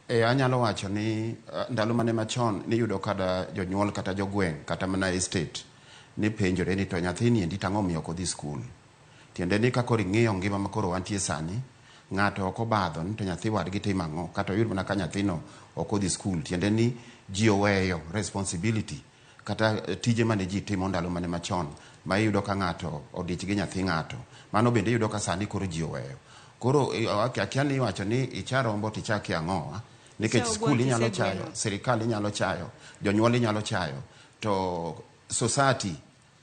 E, anyalo wacho ni ndalo mane machon niyudo kada jonyuol kata jogweng' kata mana estate ne penjore ni to nyathini endi tang'o omiyo ok odhi skul. Tiende ni ka koro ing'iyo ngima ma koro wantie sani, ng'ato ok obadho ni to nyathi wadgi timo ang'o kata oyud mana ka nyathino ok odhi skul. Tiende ni ji oweyo responsibility kata tije mane ji timo ndalo mane machon ma iyudo ka ng'ato odich gi nyathi ng'ato. Mano bende iyudo ka sani koro ji oweyo. Koro akia ni iwacho ni icha rombo to icha kia ang'owa. Nikech skul inyalo chayo, sirikal inyalo chayo, jonyuol inyalo chayo, to society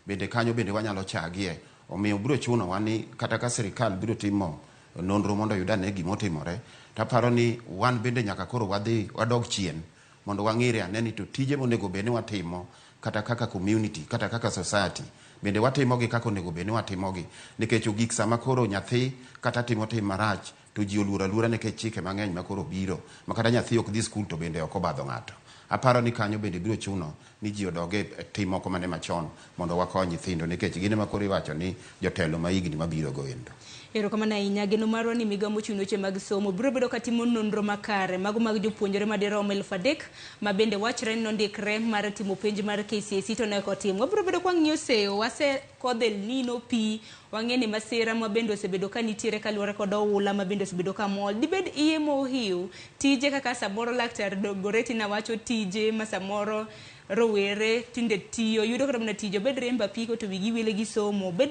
bende kanyo bende wanyalo chagie. Omiyo biro chunowa ni kata ka sirikal biro timo nonro mondo oyud ane gimotimore, taparo ni wan bende nyaka koro wadhi wadog chien mondo wang'ire ane ni to tije monego bed ni watimo kata kaka community kata kaka society bende watimogi kaka onego bed ni watimogi nikech ogik sama koro nyathi kata timo tim marach to ji oluoro aluora nikech chike mang'eny ma koro biro ma kata nyathi ok dhi skul to bende ok obadho ng'ato. Aparo ni kanyo bende biro chuno ni ji odog e tim moko mane machon mondo wakony nyithindo nikech gin ema koro iwacho ni jotelo ma higni mabiro go endo. Erokamano ahinya. Geno marwa ni migao mochung' ne weche mag somo biro bedo katimo nonro makare mago mag jopuonjre madirom 3000 ma bende wachre ni nondikre mar timo penj mar KCSE to ne ok otim. Wabiro bedo kwa ng'iyo seyo wase kodh El Nino pi wang'e ni masira ma bende osebedo ka nitiere kaluwore kod oula ma bende osebedo ka mol. Dibed iye mohiw tije kaka samoro laktar Goretti nawacho tije ma samoro rowere tinde tiyo yudo kata mana tije obed riembo apiko to wigi wile gi somo obed